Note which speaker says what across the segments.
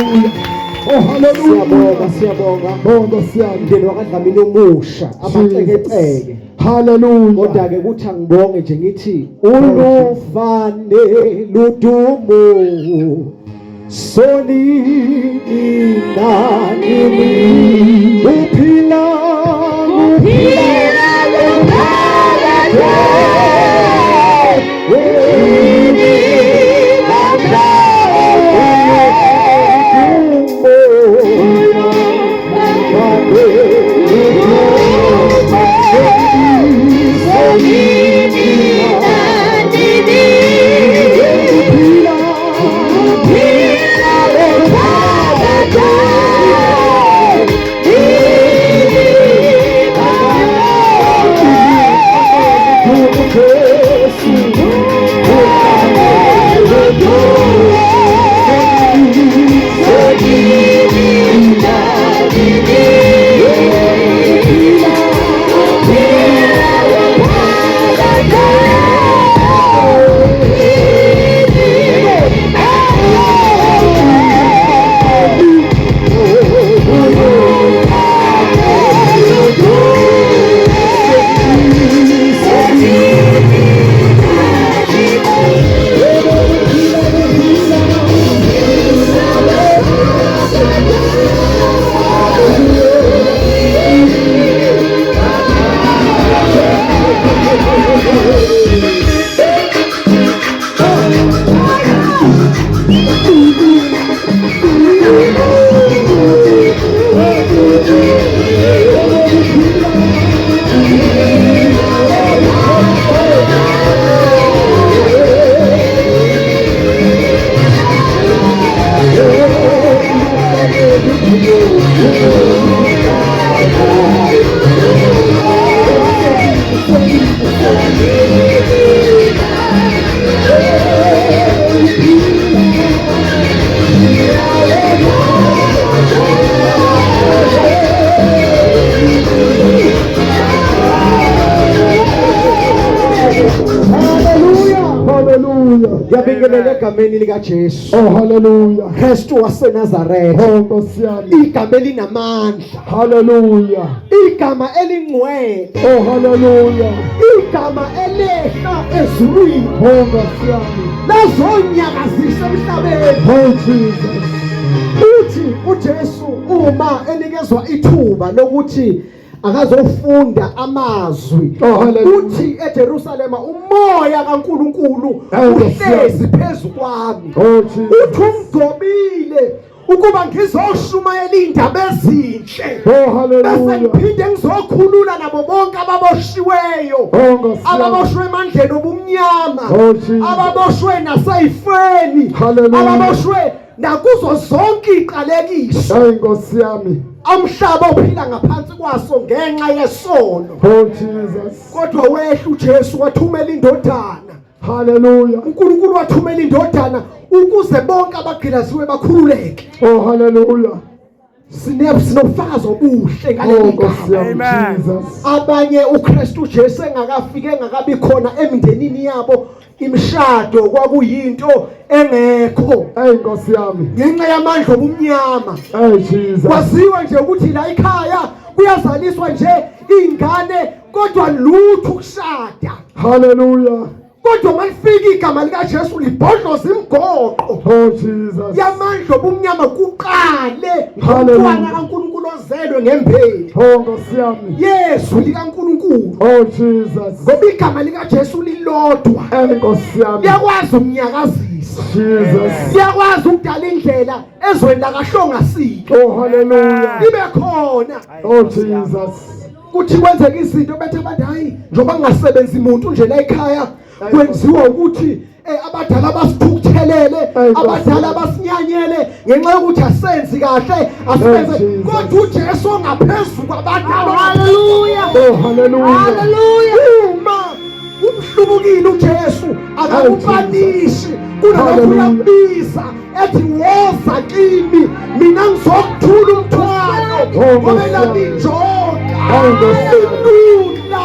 Speaker 1: Oh hallelujah.
Speaker 2: Siyabonga, siyabonga.
Speaker 1: Bonga siyami.
Speaker 2: Mndeni wakwaDlamini omusha, amacekeceke.
Speaker 1: Hallelujah.
Speaker 2: Kodwa ke kuthi angibonge nje ngithi ulufane ludumo sonini nanini uphila uphila Ngiyabingelela egameni likaJesu.
Speaker 1: Oh hallelujah.
Speaker 2: Kristu waseNazaretha.
Speaker 1: Oh Nkosi yami.
Speaker 2: Igama elinamandla.
Speaker 1: Hallelujah.
Speaker 2: Igama elingcwele.
Speaker 1: Oh hallelujah.
Speaker 2: Igama elehla ezulwini.
Speaker 1: Oh Nkosi yami.
Speaker 2: Lazonyakazisa emhlabeni.
Speaker 1: Oh Jesus.
Speaker 2: Uthi uJesu uma enikezwa ithuba lokuthi akazofunda amazwi
Speaker 1: Oh, hallelujah.
Speaker 2: uthi eJerusalema umoya kaNkuluNkulu uhlezi phezu kwami
Speaker 1: Oh Jesus.
Speaker 2: uthi ungigcobile ukuba ngizoshumayela iy'ndaba ezinhle
Speaker 1: Oh
Speaker 2: bese
Speaker 1: hallelujah.
Speaker 2: ngiphinde ngizokhulula nabo bonke ababoshiweyo
Speaker 1: Oh Nkosi yami.
Speaker 2: ababoshwe emandleni obumnyama
Speaker 1: Oh Jesus.
Speaker 2: ababoshwe naseyifeni
Speaker 1: Hallelujah.
Speaker 2: ababoshwe nakuzo zonke iqalekiso
Speaker 1: Hey Nkosi yami.
Speaker 2: umhlaba ophila ngaphansi kwaso ngenxa yesono
Speaker 1: Oh Jesus.
Speaker 2: kodwa wehla uJesu wathumela indodana
Speaker 1: Hallelujah.
Speaker 2: uNkulunkulu wathumela indodana ukuze bonke abagqilaziwe bakhululeke
Speaker 1: Oh hallelujah.
Speaker 2: Sinobufakazi obuhle
Speaker 1: Oh
Speaker 2: ngaleli
Speaker 1: Nkosi
Speaker 2: gama
Speaker 1: yami
Speaker 3: Amen.
Speaker 1: Jesus.
Speaker 2: abanye uKristu Jesu engakafiki engakabi khona emndenini yabo imishado kwakuyinto engekho
Speaker 1: Hey Nkosi yami.
Speaker 2: ngenxa yamandla obumnyama
Speaker 1: Hey Jesus.
Speaker 2: kwaziwa nje ukuthi la ekhaya kuyazaliswa nje ingane kodwa lutho ukushada
Speaker 1: Hallelujah.
Speaker 2: kodwa malifika igama likaJesu libhodloza imigoqo
Speaker 1: Oh Jesus.
Speaker 2: yamandla obumnyama kuqale
Speaker 1: Hallelujah.
Speaker 2: ngomntwana kaNkulunkulu ozelwe ngembeli
Speaker 1: Oh Nkosi yami.
Speaker 2: yesu likaNkulunkulu
Speaker 1: Oh Jesus.
Speaker 2: ngoba igama likaJesu lilodwa
Speaker 1: Hey Nkosi yami.
Speaker 2: liyakwazi ukunyakazisa
Speaker 1: Jesus.
Speaker 2: liyakwazi ukudala indlela ezweni lakahlongasiko
Speaker 1: Oh hallelujah.
Speaker 2: ibe khona
Speaker 1: Oh Jesus.
Speaker 2: kuthi kwenzeka izinto bethe abantu hayi njengoba kungasebenzi muntu nje la ekhaya kwenziwa ukuthi abadala basithukuthelele abadala basinyanyele ngenxa yokuthi asenzi kahle asenze kodwa uJesu ongaphezulu kwabadala
Speaker 4: haleluya
Speaker 1: oh haleluya
Speaker 4: haleluya
Speaker 2: uma umhlubukile uJesu akakupanishi kunalokho uyakubiza ethi woza kimi mina ngizokuthula umthwalo ngoba elami injoka ilula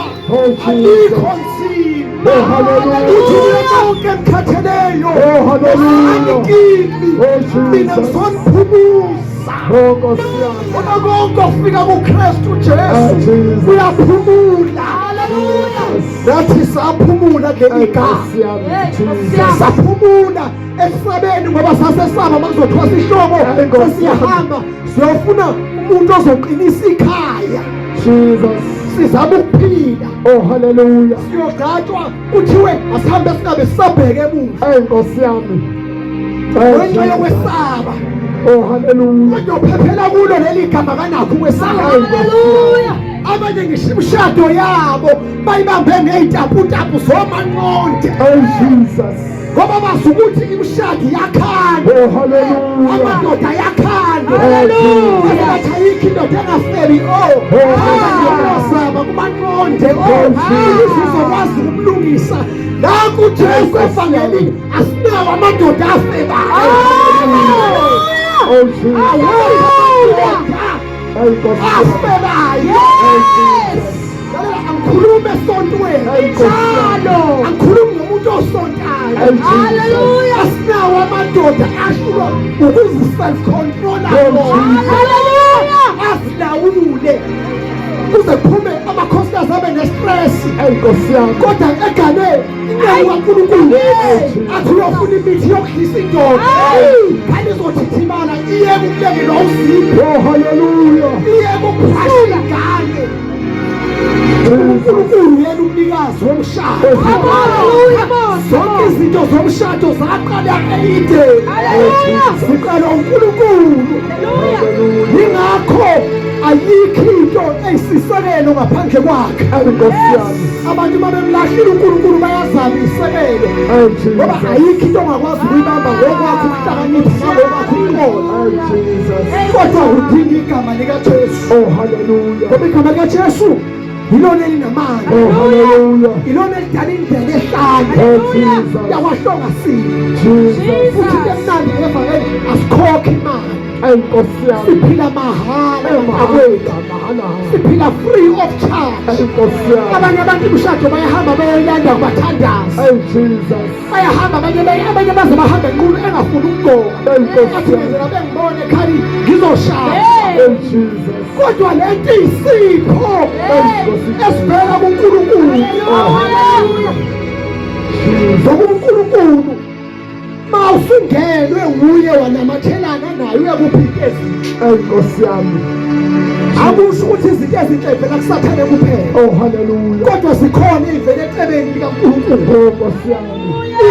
Speaker 2: alikho nzima.
Speaker 1: Oh, hallelujah.
Speaker 2: Uthi nonke emkhatheleyo.
Speaker 1: Oh, hallelujah.
Speaker 2: Wozani kimi.
Speaker 1: Oh, Jesus.
Speaker 2: Mina ngizoniphumuza.
Speaker 1: Oh, Nkosi yami.
Speaker 2: Ngoba konke okufika kuKristu
Speaker 1: Ah,
Speaker 2: Jesu
Speaker 1: Jesus.
Speaker 2: uyaphumula.
Speaker 1: Hallelujah.
Speaker 2: Nathi saphumula kuleli gama.
Speaker 1: Nkosi yami.
Speaker 3: Hey, Nkosi
Speaker 1: Jesus.
Speaker 3: yami.
Speaker 2: Saphumula esabeni ngoba sasesaba makuzothwasa ihlobo
Speaker 1: Hey, Nkosi yami.
Speaker 2: sesiyahamba siyofuna umuntu ozoqinisa ikhaya.
Speaker 1: Jesus.
Speaker 2: Sizama ukuphila.
Speaker 1: Oh, hallelujah.
Speaker 2: Siyogqatshwa kuthiwe asihambe singabe sisabheke emuva.
Speaker 1: Hey, Nkosi yami. Hey,
Speaker 2: Ngenxa
Speaker 1: Jesus.
Speaker 2: yokwesaba.
Speaker 1: Oh, hallelujah.
Speaker 2: Kodwa uphephela kulo leli gama kanakho ukwesaba.
Speaker 3: Hallelujah.
Speaker 2: Abanye ngisho imishado yabo bayibambe ngey'taputapu zomanqonde
Speaker 1: Oh, Jesus.
Speaker 2: ngoba bazi ukuthi imishado iyakhanda
Speaker 1: Oh, hallelujah.
Speaker 2: amadoda ayakhanda.
Speaker 3: Hallelujah.
Speaker 2: Bathi ayikho indoda engafeli oh
Speaker 1: Oh,
Speaker 2: azama kumanqonde oh
Speaker 1: Oh, Jesus.
Speaker 2: sizokwazi ukumlungisa la kuJesu evangelini asinawo amadoda afebayo.
Speaker 1: Oh, Jesus.
Speaker 2: Hallelujah.
Speaker 1: Hey, Nkosi yami.
Speaker 2: Afebayo.
Speaker 3: Yes.
Speaker 2: Lalela, angikhulumi esontweni.
Speaker 1: Hey, Nkosi yami.
Speaker 3: Njalo.
Speaker 2: Angikhulumi ngomuntu osontayo.
Speaker 1: Hey, Jesus.
Speaker 3: Hallelujah.
Speaker 2: Asinawo amadoda ahlulwa ukuzi-self controla
Speaker 1: Oh, Jesus.
Speaker 3: Hallelujah.
Speaker 2: azilawule kuze kuphume amakhosikazi abe nestress.
Speaker 1: Hey, Nkosi yami.
Speaker 2: Kodwa egane inceku kaNkulunkulu athi uyofuna imithi yokudlisa indoda kanti izothithimala iyeke ukulekelwa uzipho,
Speaker 1: Oh, hallelujah.
Speaker 2: iyeke ukuphasha ingane. uNkulunkulu yena umnikazi womshado.
Speaker 3: Hallelujah.
Speaker 2: Zonke izinto zomshado zaqala e-Eden.
Speaker 3: Hallelujah.
Speaker 2: Ziqalwa uNkulunkulu.
Speaker 3: Hallelujah.
Speaker 2: Yingakho ayikho into eyisisekelo ngaphandle kwakhe.
Speaker 1: Hey, Nkosi yami.
Speaker 2: Abantu uma bemlahlile uNkulunkulu bayazama isekelo
Speaker 1: Hey,
Speaker 2: ngoba
Speaker 1: Jesus.
Speaker 2: ayikho into ongakwazi ukuyibamba ngokwakho ukuhlakanipha nangokwakho ukuqonda,
Speaker 1: Hey, Jesus.
Speaker 2: kodwa udinga igama likaJesu
Speaker 1: Oh, hallelujah.
Speaker 2: ngoba igama likaJesu yilona elinamandla,
Speaker 1: Oh, hallelujah.
Speaker 2: ilona elidala indlela ehlane
Speaker 1: Oh, Jesus.
Speaker 2: yakwahlonga sile.
Speaker 1: Jesus.
Speaker 2: Futhi into emnandi ngevangeli, asikhokhi imali.
Speaker 1: Hey, Nkosi yami.
Speaker 2: Siphila mahhala bantakwethu,
Speaker 1: Mahala.
Speaker 2: siphila free of charge.
Speaker 1: Hey, Nkosi yami.
Speaker 2: Abanye abantu imishado bayahamba bayoyilanda kubathandazi.
Speaker 1: Hey, Jesus.
Speaker 2: Bayahamba abanye abanye baze bahambe nqulu engafuni ukugqoka,
Speaker 1: Hey, Nkosi
Speaker 2: athi
Speaker 1: yami.
Speaker 2: ngenzela bengibone ekhali ngizoshaya.
Speaker 3: Hey.
Speaker 1: Hey, Jesus.
Speaker 2: Kodwa le nto isipho
Speaker 3: Hey.
Speaker 2: esivela kuNkulunkulu.
Speaker 3: Hallelujah.
Speaker 1: Jesus.
Speaker 2: Ngoba uNkulunkulu ma usungenwe nguye wanamathelana naye uyakuphi into ezinhle.
Speaker 1: Hey, Nkosi yami.
Speaker 2: Akusho ukuthi izinto ezinhle ivela kuSathane kuphela,
Speaker 1: Oh, hallelujah.
Speaker 2: kodwa zikhona ey'vela ecebeni likaNkulunkulu.
Speaker 1: Oh, Nkosi yami.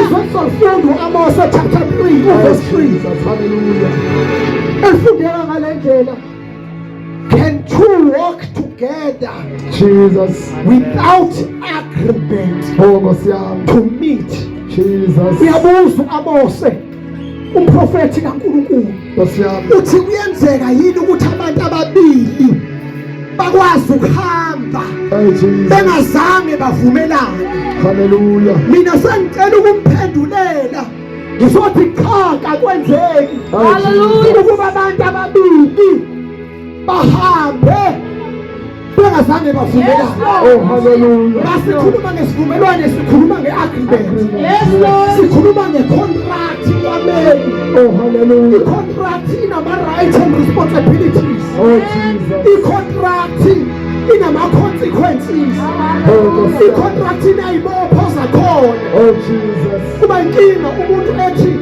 Speaker 2: Izwe elizolifunda u-Amose chapter 3
Speaker 1: Oh,
Speaker 2: uverse 3
Speaker 1: Jesus. Hallelujah.
Speaker 2: elifundeka ngale ndlela: can two walk together
Speaker 1: Jesus.
Speaker 2: without agreement
Speaker 1: Oh, Nkosi yami.
Speaker 2: to meet?
Speaker 1: Jesus.
Speaker 2: Uyabuza u-Amose umprofethi kaNkulunkulu,
Speaker 1: Nkosi yami.
Speaker 2: uthi kuyenzeka yini ukuthi abantu ababili bakwazi ukuhamba
Speaker 1: Hey, Jesus.
Speaker 2: bengazange bavumelane?
Speaker 1: Hallelujah.
Speaker 2: Mina sengicela ukumphendulela ngizothi cha, kakwenzeki
Speaker 3: Hallelujah.
Speaker 2: ukuba abantu ababili bahambe bengazange bavumelane.
Speaker 1: Oh, hallelujah.
Speaker 2: Masikhuluma ngesivumelwane, sikhuluma nge-agreement,
Speaker 3: Yes, Lord.
Speaker 2: sikhuluma nge-contract kwameli.
Speaker 1: Oh, hallelujah.
Speaker 2: I-contract inama-rights and responsibilities.
Speaker 1: Oh, Jesus.
Speaker 2: I-contract inama-consequences.
Speaker 1: Oh, Nkosi yami.
Speaker 2: I-contract inayibopho zakhona.
Speaker 1: Oh, Jesus.
Speaker 2: Kuba inkinga umuntu ethi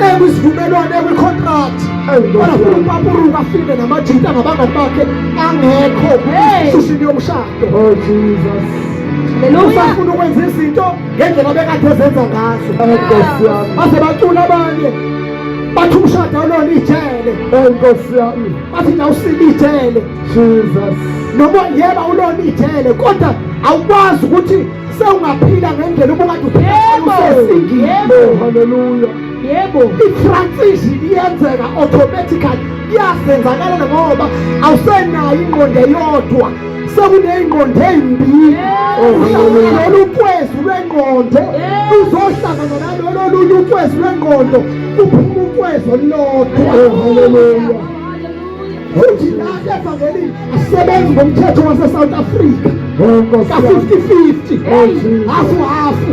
Speaker 2: ekwisivumelwane ekwi-contract,
Speaker 1: Hey, Nkosi
Speaker 2: kodwa funa
Speaker 1: yami.
Speaker 2: upapuruka afike namajita ngabangani bakhe angekho
Speaker 3: Hey.
Speaker 2: sushini yomshado.
Speaker 1: Oh, Jesus.
Speaker 3: Hallelujah.
Speaker 2: Usafuna ukwenza izinto ngendlela bekade ezenza ngazo.
Speaker 1: Hey, Nkosi yami.
Speaker 2: Baze bacula abanye bathi umshado awulona ijele.
Speaker 1: Hey, Nkosi yami.
Speaker 2: Bathi nawusile ijele.
Speaker 1: Jesus.
Speaker 2: Noma yeba ulona ijele, kodwa awukwazi ukuthi sewungaphila ngendlela ubukade uphila
Speaker 3: Yebo.
Speaker 2: usesingle.
Speaker 3: Yebo.
Speaker 1: Oh, hallelujah.
Speaker 3: Yebo.
Speaker 2: I-transition iyenzeka automatically, iyazenzakalela ngoba awusenayo ingqondo eyodwa, sekuney'ngqondo ey'mbili.
Speaker 3: Yebo.
Speaker 2: Lolu kwezi lwengqondo
Speaker 3: Yebo.
Speaker 2: luzohlangana nalolo olunye ukwezi lwengqondo, kuphuma ukwezi olulodwa.
Speaker 1: Oh, hallelujah.
Speaker 3: Hallelujah.
Speaker 2: Futhi la evangelini asebenzi ngomthetho wase-South Africa
Speaker 1: Oh Nkosi yami.
Speaker 2: ka-50-50,
Speaker 1: Oh Jesus.
Speaker 2: hafu hafu.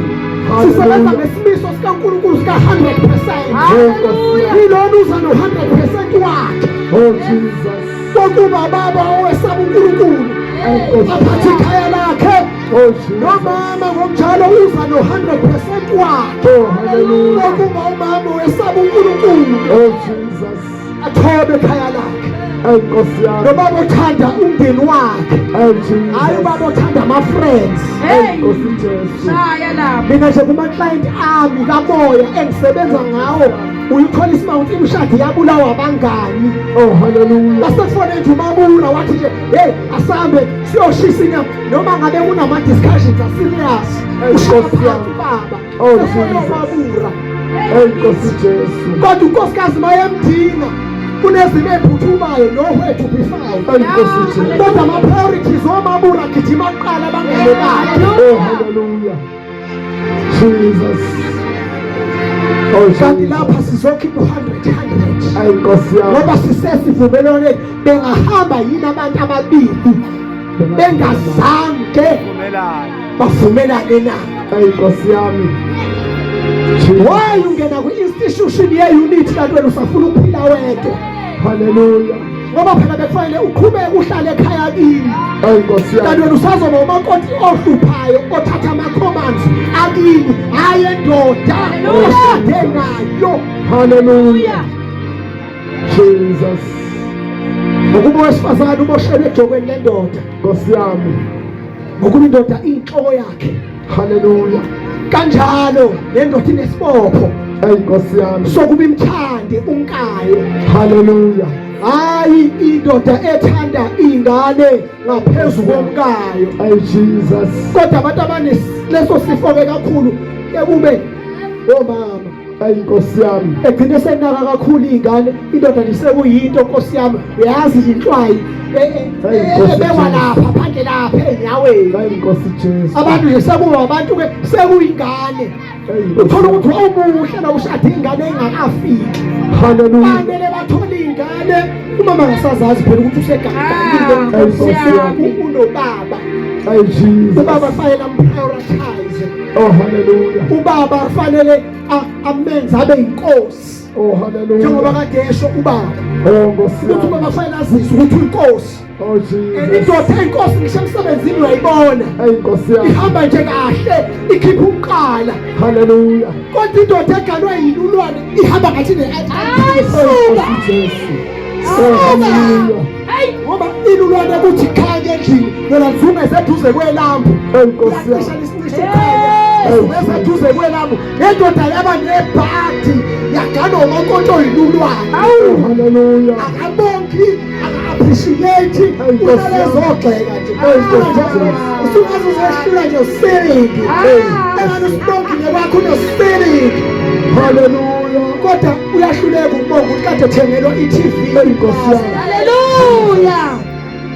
Speaker 2: Sisebenza ngesimiso sikaNkulunkulu sika-100%.
Speaker 3: Hallelujah.
Speaker 2: Yilona uza no-100% wakhe.
Speaker 1: Oh Jesus.
Speaker 2: Kokuba baba owesaba uNkulunkulu
Speaker 3: Hey.
Speaker 2: aphathe ikhaya lakhe,
Speaker 1: Oh Jesus.
Speaker 2: nomama ngokunjalo uza no-100% wakhe.
Speaker 1: Oh hallelujah.
Speaker 2: Kokuba umama owesaba uNkulunkulu
Speaker 1: Oh Jesus.
Speaker 2: athobe ekhaya lakhe,
Speaker 1: Ay Nkosi yami.
Speaker 2: nobaba othanda umndeni wakhe,
Speaker 1: Ay Jesus.
Speaker 2: hhayi ubaba othanda ama-friends.
Speaker 1: Ay
Speaker 3: Hey.
Speaker 1: Nkosi Jesu.
Speaker 3: Shaya lapho.
Speaker 2: Mina nje kuma-client ami kamoya engisebenza ngawo, uyithola isimanga ukuthi imishado iyabulawa abangani.
Speaker 1: Oh hallelujah.
Speaker 2: Basefone nje umabura wathi nje, hey, asambe siyoshisa inyama, noma ngabe kunama-discussions aserious.
Speaker 1: Hey,
Speaker 2: Ushaya
Speaker 1: Nkosi
Speaker 2: phansi
Speaker 1: yami.
Speaker 2: ubaba.
Speaker 1: Oh,
Speaker 2: Sefone
Speaker 1: Jesus.
Speaker 2: umabura.
Speaker 1: Ay Nkosi Jesu.
Speaker 2: Kodwa unkosikazi mayemdinga kunezimo ey'phuthumayo, nowhere to be found.
Speaker 1: Ay Nkosi Jesu.
Speaker 2: Kodwa ama-priorities omabura agijima kuqala abangane bakhe.
Speaker 1: Oh hallelujah. Jesus. Oh
Speaker 2: Kanti
Speaker 1: Jesus.
Speaker 2: lapha sizokhipha u-100 100,
Speaker 1: Ay Nkosi yami.
Speaker 2: ngoba sisesivumelwaneni. Bengahamba yini abantu ababili bengazange bavumelane na?
Speaker 1: Ay Nkosi yami. Jesus.
Speaker 2: Why ungena kwi-institution ye-unit kanti wena usafuna ukuphila wedwa?
Speaker 1: Hallelujah.
Speaker 2: Ngoba phela bekufanele uqhubeke uhlale ekhaya kini,
Speaker 1: Ay Nkosi
Speaker 2: kanti
Speaker 1: yami.
Speaker 2: wena usazoba umakoti ohluphayo othatha ama-commands akini, hhayi endoda oshade nayo.
Speaker 1: Hallelujah. Jesus.
Speaker 2: Ngokuba owesifazane uboshelwe ejokweni lendoda,
Speaker 1: Nkosi yami.
Speaker 2: ngokuba indoda iyinhloko yakhe,
Speaker 1: Hallelujah.
Speaker 2: kanjalo nendoda inesibopho
Speaker 1: Ay Nkosi yami.
Speaker 2: sokuba imthande umkayo.
Speaker 1: Hallelujah.
Speaker 2: Hayi indoda ethanda ingane ngaphezu komkayo.
Speaker 1: Ay Jesus.
Speaker 2: Kodwa abantu abaneleso sifo-ke kakhulu ke kube omama.
Speaker 1: Ay Nkosi yami.
Speaker 2: Egcine senaka kakhulu iy'ngane, indoda nje sekuyinto, nkosi yami, uyazi nje inhlwayi
Speaker 1: Hey, Nkosi
Speaker 2: ebekwa
Speaker 1: Jesu.
Speaker 2: lapha phandle lapha ey'nyaweni.
Speaker 1: Ay Nkosi Jesu.
Speaker 2: Abantu nje sekuba abantu-ke sekuyingane.
Speaker 1: Ay Nkosi
Speaker 2: Uthola
Speaker 1: yami.
Speaker 2: ukuthi wawumuhle na ushade ingane engakafiki.
Speaker 1: Hallelujah.
Speaker 2: Banele bathola iy'ngane, umama angasazazi phela ukuthi useganganile,
Speaker 3: Ah,
Speaker 1: Nkosi yami.
Speaker 2: unobaba.
Speaker 1: Ay Jesus.
Speaker 2: Ubaba kufanele amprioritize.
Speaker 1: Oh hallelujah.
Speaker 2: Ubaba kufanele amenze abe yinkosi,
Speaker 1: Oh hallelujah.
Speaker 2: njengoba kade esho ubaba
Speaker 1: Oh Nkosi
Speaker 2: ukuthi
Speaker 1: yami.
Speaker 2: ubaba kufanele azise ukuthi uyinkosi.
Speaker 1: Oh
Speaker 2: And
Speaker 1: Jesus.
Speaker 2: indoda eyinkosi ngisho emsebenzini uyayibona
Speaker 1: Ay Nkosi yami.
Speaker 2: ihamba nje kahle ikhipha umqala,
Speaker 1: Hallelujah.
Speaker 2: kodwa indoda eganwe yilulwane ihamba ngathi
Speaker 3: Hayi,
Speaker 1: Ay
Speaker 3: suka.
Speaker 1: Nkosi Jesu. Oh hallelujah.
Speaker 3: Hey.
Speaker 2: ngoba ilulwane kuthi khanya endlini lona lizungeze eduze kwelambu.
Speaker 1: Ay Nkosi
Speaker 2: Liyacisha
Speaker 1: yami.
Speaker 2: lisincishe ukhanya, lizungeze eduze kwelambu. Nendoda yaba nebhadi yaganwa umakoti oyilulwane.
Speaker 1: Oh hallelujah.
Speaker 2: Akabongi, aka-appreciate,
Speaker 1: Hey, Nkosi
Speaker 2: uhlale
Speaker 1: yami.
Speaker 2: ezogxeka nje.
Speaker 1: Hey, Nkosi Jesu.
Speaker 2: Usungaze uzehlula nje usiringi, engane usibongile kwakho unosiringi.
Speaker 1: Hallelujah.
Speaker 2: Kodwa uyahluleka ukubonga ukuthi kade ethengelwa i-TV.
Speaker 1: Hey, Nkosi yami.
Speaker 3: Hallelujah.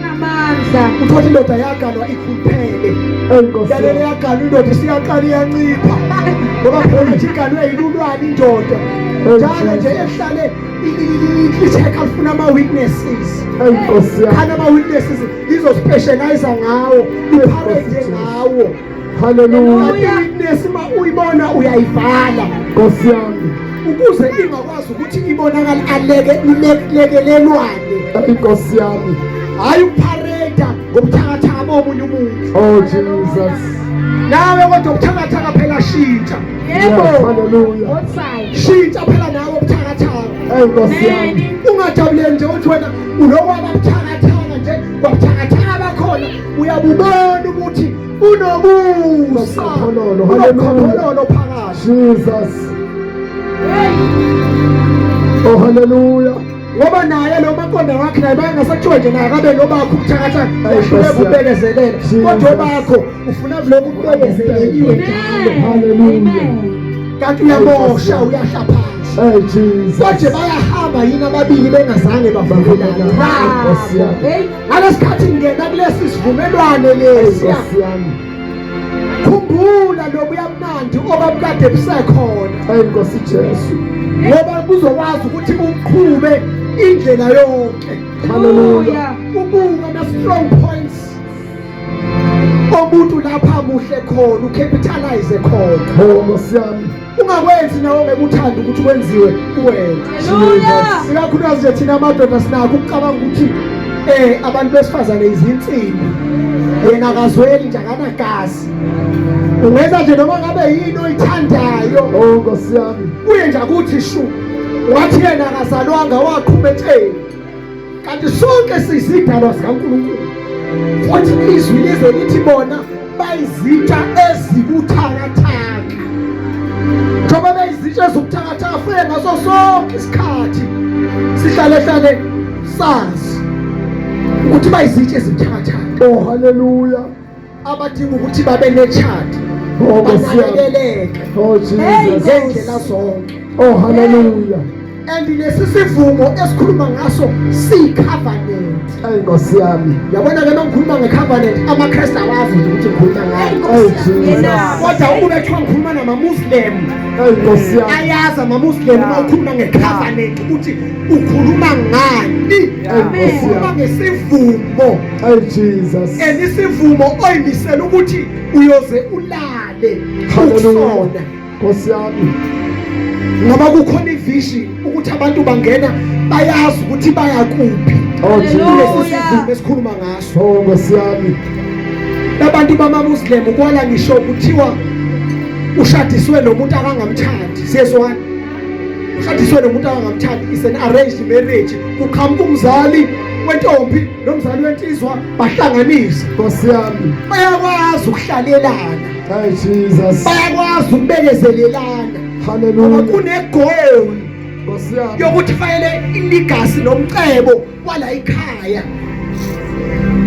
Speaker 3: Namandla.
Speaker 2: Uthola indoda yaganwa ikhuluphele,
Speaker 1: Ay Nkosi
Speaker 2: yalele
Speaker 1: yami.
Speaker 2: yaganwa indoda isiyaqala iyancipha, ngoba phela ukuthi iganwe yilulwane indoda njalo nje ehlale i-check alifuna ama-weaknesses.
Speaker 1: Ay Nkosi yami.
Speaker 2: Khana ama-weaknesses lizospecialize ngawo, liparade ngawo.
Speaker 1: Hallelujah.
Speaker 2: I-weakness uma uyibona uyayivala
Speaker 1: Nkosi yami.
Speaker 2: ukuze ingakwazi ukuthi ibonakale, aleke ilekelelwane.
Speaker 1: Ay Nkosi yami.
Speaker 2: Hhayi ukuparade ngobuthakathaka bomunye umuntu.
Speaker 1: Oh Jesus.
Speaker 2: Nawe kodwa ubuthakathaka phela shintsha.
Speaker 3: Yebo.
Speaker 1: Yeah, hallelujah.
Speaker 3: Both sides.
Speaker 2: Shintsha phela nawe ubuthakathaka.
Speaker 1: Ay Nkosi yami.
Speaker 3: Amen.
Speaker 2: Ungajabuleli nje ukuthi wena ulokwaba buthakathaka nje, kwabuthakathaka bakhona uyabubona ukuthi unobusa,
Speaker 1: Unoqhophololo,
Speaker 2: unoqhophololo phakathi.
Speaker 1: Jesus.
Speaker 3: Hey.
Speaker 1: Oh hallelujah.
Speaker 2: Ngoba naye lo makonda wakhe naye bayangasakuthiwa nje naye akabe nobakho ubuthakathaka,
Speaker 1: Ay,
Speaker 2: uyahluleka
Speaker 1: Nkosi yami.
Speaker 2: ukubekezelela,
Speaker 1: Jesus.
Speaker 2: kodwa obakho ufuna lokhu kubekezeleliwe njalo.
Speaker 3: Amen.
Speaker 1: Hallelujah.
Speaker 3: Amen.
Speaker 2: Kanti uyamosha, uyahla phansi.
Speaker 1: Ay Jesus.
Speaker 2: Konje bayahamba yini ababili bengazange bavumelane?
Speaker 1: Nkosi yami.
Speaker 3: Hey.
Speaker 2: Ngalesikhathi ngingena kulesi sivumelwane lesiya,
Speaker 1: Nkosi yami.
Speaker 2: khumbula lobuya mnandi obabukade busekhona,
Speaker 1: Ay Nkosi Jesu.
Speaker 2: ngoba kuzokwazi ukuthi uqhube Indlela yonke.
Speaker 1: Hallelujah.
Speaker 2: Ubuka ama strong points omuntu lapha muhle khona, ucapitalize khona.
Speaker 1: Oh Nkosi yami.
Speaker 2: Ungakwenzi nawe ngeke uthande ukuthi kwenziwe kuwena.
Speaker 3: Hallelujah.
Speaker 2: Ikakhulukazi nje thina amadoda sinakho ukucabanga ukuthi abantu besifazane izinsimbi. Yena akazweli nje, akanagazi. Ungenza nje noma ngabe yini oyithandayo.
Speaker 1: Oh Nkosi yami.
Speaker 2: Kuye nje akuthi shu. Wathi yena akazalwanga waqhuma etsheni. Kanti sonke siyizidalwa zikaNkulunkulu. Futhi izwi lize lithi bona bayizitsha ezibuthakathaka. Njengoba beyizitsha ezibuthakathaka futhi ngaso sonke isikhathi sihlale hlale sazi ukuthi bayizitsha ezibuthakathaka.
Speaker 1: Oh hallelujah.
Speaker 2: Abadinga ukuthi babe nechad.
Speaker 1: Oh Nkosi yami.
Speaker 2: Banakeleleke.
Speaker 1: Oh Jesus.
Speaker 2: Ngendlela zonke.
Speaker 1: Oh hallelujah.
Speaker 2: And lesi sivumo esikhuluma ngaso si covenant.
Speaker 1: Hey Nkosi yami.
Speaker 2: Yabona ke mangikhuluma ngecovenant amaKristu awazi nje ukuthi ngikhuluma ngani.
Speaker 1: Oh Jesus.
Speaker 2: Kodwa ukube kuthiwa ngikhuluma namaMuslim,
Speaker 1: Hey Nkosi yami.
Speaker 2: ayazi amaMuslim uma ukhuluma ngecovenant ukuthi ukhuluma ngani.
Speaker 1: Hey Nkosi
Speaker 2: Ukhuluma
Speaker 1: yami.
Speaker 2: ngesivumo.
Speaker 1: Hey Jesus.
Speaker 2: And isivumo oyimisela ukuthi uyoze ulale
Speaker 1: Hallelujah.
Speaker 2: ukusona.
Speaker 1: Nkosi yami.
Speaker 2: Ngoba kukhona ivision ukuthi abantu bangena bayazi ukuthi baya kuphi.
Speaker 1: Oh Jesus.
Speaker 2: Kulesi sivumo esikhuluma ngaso.
Speaker 1: Oh Nkosi yami.
Speaker 2: Labantu bamaMuslim kwala ngisho kuthiwa ushadiswe nomuntu akangamthandi. Siyezwana. Ushadiswe nomuntu akangamthandi is an arranged marriage. Kuqhamuka umzali wentombi nomzali wensizwa bahlanganise.
Speaker 1: Nkosi yami.
Speaker 2: Bayakwazi ukuhlalelana.
Speaker 1: Hey Jesus.
Speaker 2: Bayakwazi ukubekezelelana. Ngoba
Speaker 1: Hallelujah.
Speaker 2: kune goal
Speaker 1: Nkosi yami.
Speaker 2: yokuthi fanele ilegacy nomcebo wala ekhaya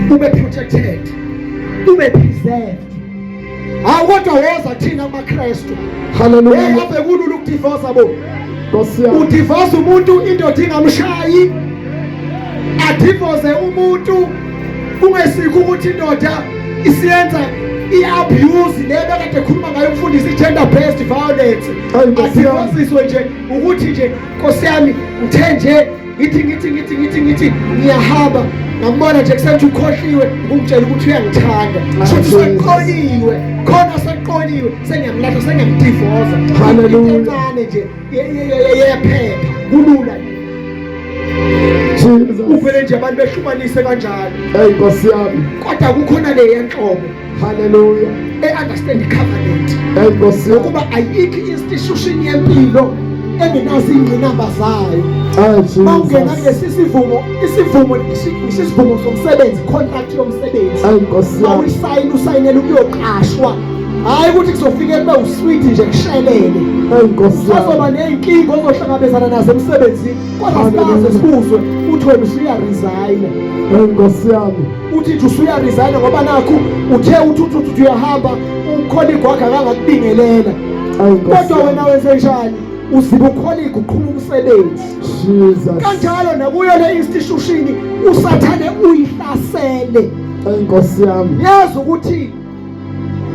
Speaker 2: ube protected, ube preserved. Hawu kodwa woza thina amaKristu.
Speaker 1: Hallelujah.
Speaker 2: Hey, ave kulula ukudivorce bo.
Speaker 1: Nkosi yami.
Speaker 2: Udivorce umuntu indoda ingamshayi. Adivorce umuntu kungesikho ukuthi indoda isiyenza i-abuse le bekade ekhuluma ngayo umfundisi, gender based violence.
Speaker 1: Hayi, Nkosi yami.
Speaker 2: Adivorciswe nje ukuthi nje Nkosi yami ngithe nje ngithi ngithi ngithi ngithi ngithi ngiyahamba ngambona nje kusenthi ukhohliwe ukungitshela ukuthi uyangithanda. Shuthi
Speaker 1: Jesus.
Speaker 2: seqoliwe khona, seqoliwe, sengiyamlahla, sengiyamdivorce.
Speaker 1: Hallelujah.
Speaker 2: Encane nje yephepha kulula.
Speaker 1: Jesus.
Speaker 2: Uvele nje abantu behlukanise kanjalo.
Speaker 1: Hey Nkosi yami.
Speaker 2: Kodwa kukhona le yenhlobo
Speaker 1: Hallelujah.
Speaker 2: e-understand covenant.
Speaker 1: Hey Nkosi yami.
Speaker 2: Ngokuba ayikho institution yempilo engenazo ingqinamba zayo.
Speaker 1: Hey
Speaker 2: Mawungena
Speaker 1: Jesus.
Speaker 2: kulesi sivumo, isivumo isivumo somsebenzi, contract yomsebenzi.
Speaker 1: Hey Nkosi yami.
Speaker 2: Mawuyisayina usayinela ukuyoqashwa. Hayi ukuthi kuzofike kube usweet nje kushelele.
Speaker 1: Hey Nkosi
Speaker 2: Usazoba
Speaker 1: yami.
Speaker 2: ney'nkinga ozohlangabezana nazo emsebenzini. Kodwa sikaze sikuzwe uthi wena usuya-resign.
Speaker 1: Hey Nkosi yami.
Speaker 2: Uthi nje usuya-resign ngoba nakhu uthe uthi uthi uthi uyahamba umcolleague wakhe akangakubingelela.
Speaker 1: Hey Nkosi
Speaker 2: Kodwa wena
Speaker 1: yami.
Speaker 2: wenze njani? Uzibe ucolleague uqhuma umsebenzi.
Speaker 1: Jesus.
Speaker 2: Kanjalo nakuyo le institution uSathane uyihlasele.
Speaker 1: Hey Nkosi yami.
Speaker 2: Yazi ukuthi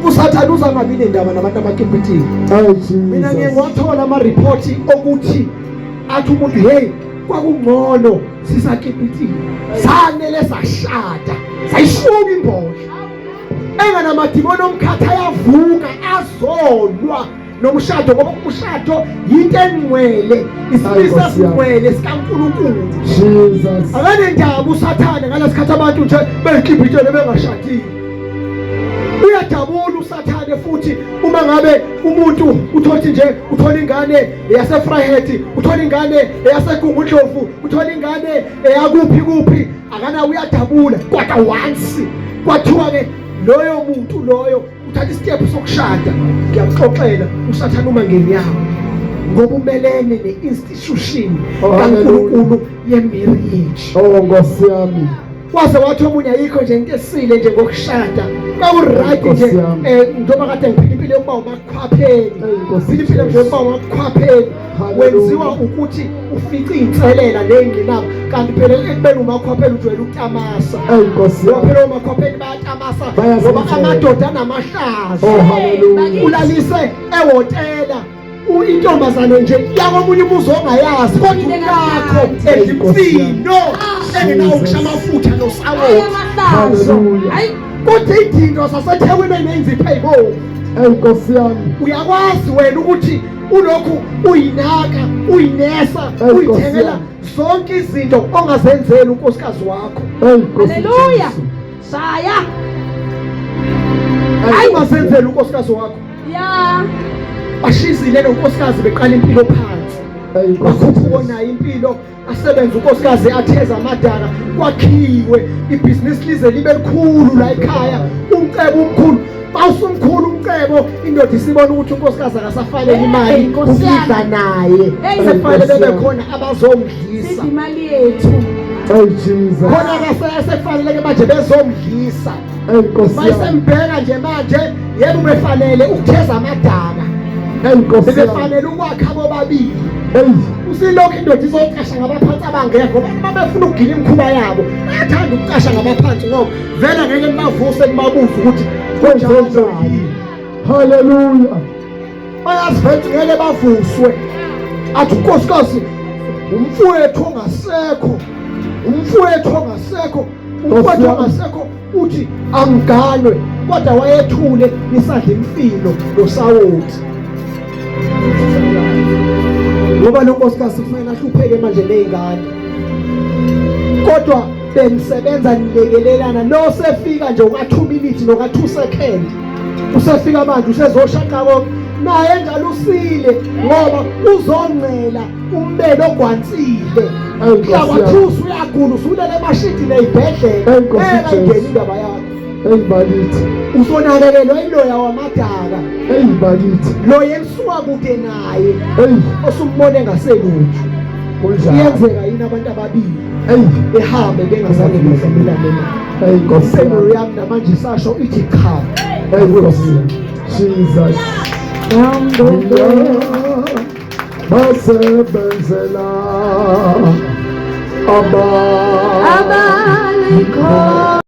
Speaker 2: uSathane uzangabi nendaba nabantu abakimpitile.
Speaker 1: Hey
Speaker 2: Mina ngiye
Speaker 1: Jesus.
Speaker 2: ngiwathola ama-report okuthi athi umuntu hey kwakungcono sisakipitile, sanele sashada sayishuka imbodla enganamadimoni omkhathi ayavuka azolwa nomshado, ngoba umshado yinto engcwele, isimiso
Speaker 1: Nkosi yami.
Speaker 2: esingcwele sikaNkulunkulu.
Speaker 1: Jesus.
Speaker 2: Akanendaba uSathane ngalesikhathi abantu nje beyikhibhitshele bengashadile. Uyajabula uSathane futhi uma ngabe umuntu uthothi nje uthola ingane yaseFryhead, uthola ingane yaseGungundlovu, uthola ingane eyakuphi kuphi, akana uyajabula. Kodwa once kwathiwa ke loyo muntu loyo uthatha istep sokushada, ngiyamxoxela uSathane uma ngenyawo, ngoba umelene ne-institution
Speaker 1: Oh, hallelujah.
Speaker 2: kaNkulunkulu ye-marriage.
Speaker 1: Oh Nkosi yami.
Speaker 2: Waze wathi omunye ayikho nje into esile nje ngokushada, kwaku-right nje
Speaker 1: Nkosi yami.
Speaker 2: njengoba kade ngiphila impilo yokuba umakhwapheni,
Speaker 1: Hey, Nkosi
Speaker 2: phila impilo nje
Speaker 1: Jesu.
Speaker 2: yokuba umakhwapheni.
Speaker 1: Hallelujah.
Speaker 2: Wenziwa ukuthi ufice iy'nselela ney'ngqinamba, kanti phela ekubeni umakhwapheni ujwayele ukutamasa.
Speaker 1: Hey Nkosi
Speaker 2: Ngoba
Speaker 1: yami.
Speaker 2: phela omakhwapheni bayatamasa
Speaker 1: Bayazenzela.
Speaker 2: ngoba amadoda anamahlazo.
Speaker 1: Oh hallelujah.
Speaker 2: Ulalise ehhotela Intombazane nje yakomunye umuzi ongayazi kodwa umkakho edla imfino engenawo ngisho amafutha nosawoti.
Speaker 3: Amahlazo.
Speaker 1: Hallelujah.
Speaker 3: Hayi.
Speaker 2: Kodwa izinto zaseThekwini ey'nenzipho ey'bomvu.
Speaker 1: Ey Nkosi yami.
Speaker 2: Uyakwazi wena ukuthi ulokhu uyinaka, uyinesa,
Speaker 1: Ey, Nkosi
Speaker 2: uyithengela
Speaker 1: yami.
Speaker 2: zonke izinto ongazenzeli unkosikazi wakho.
Speaker 1: Ey Nkosi.
Speaker 3: Hallelujah.
Speaker 1: Jesu.
Speaker 3: Shaya.
Speaker 2: Hayi, ungazenzeli unkosikazi wakho.
Speaker 3: Ya.
Speaker 2: Bashizile nonkosikazi beqala impilo phansi.
Speaker 1: Ey Nkosi.
Speaker 2: Bakhuphuka
Speaker 1: Jesu.
Speaker 2: nayo impilo, asebenze unkosikazi atheze amadaka, kwakhiwe ibhizinisi lize libe likhulu la ekhaya, umcebo umkhulu. Mawusumkhulu umcebo, indoda isibona ukuthi unkosikazi akasafanele imali
Speaker 3: Hey, Nkosi yami.
Speaker 2: ukudla naye.
Speaker 3: Hey.
Speaker 2: Sekufanele
Speaker 1: Nkosi
Speaker 2: bebe
Speaker 1: yami.
Speaker 2: khona abazomdlisa.
Speaker 3: Sidla imali yethu.
Speaker 1: Ey Jesus.
Speaker 2: Khona ke sekufanele ke manje bezomdlisa.
Speaker 1: Ey Nkosi yami.
Speaker 2: Bayisembheka nje manje, yebo ubefanele ukutheza amadaka.
Speaker 1: Ey Nkosi yami.
Speaker 2: Bebefanele ukwakha bobabili.
Speaker 1: Ey.
Speaker 2: Usilokhu indoda izoqasha ngabaphansi abangekho, abantu babefuna ukugila imikhuba yabo bayathanda ukuqasha ngabaphansi ngoba vele ngeke nibavuse nibabuze ukuthi kunjani.
Speaker 1: Kwenzenjani? Hallelujah.
Speaker 2: Bayazi vele ngeke bavuswe, athi unkosikazi umfowethu ongasekho, umfowethu ongasekho, umfowethu ongasekho uthi angiganwe, kodwa wayethule nisadla imfino nosawoti, ngoba lo nkosikazi kufanele ahlupheke manje ney'ngane, kodwa benisebenza nilekelelana. Lo sefika nje uka-2 minutes noka-2 second usefika manje usezoshaqa konke naye njalo usile, ngoba uzoncela umbele ogwansile.
Speaker 1: Ey Nkosi yami.
Speaker 2: Uyakwathusa, uyagula, usulele emashidini ey'bhedlela.
Speaker 1: Ey Nkosi
Speaker 2: Ngeke ayingene
Speaker 1: Jesu.
Speaker 2: indaba yakho.
Speaker 1: Ey bakithi.
Speaker 2: Usonakekelwa yiloya wamadaka,
Speaker 1: Ey bakithi.
Speaker 2: lo yelisuka kude naye
Speaker 1: Ey
Speaker 2: osumbone ngaselutho.
Speaker 1: kunjani?
Speaker 2: Iyenzeka yini abantu ababili
Speaker 1: Ey.
Speaker 2: behambe bengazange bavumelane na?
Speaker 1: Ey Nkosi
Speaker 2: Impendulo
Speaker 1: yami.
Speaker 2: yami namanje isasho ithi cha.
Speaker 1: Ey Nkosi yami. Jesus. Basebenzela
Speaker 3: Abalikhona.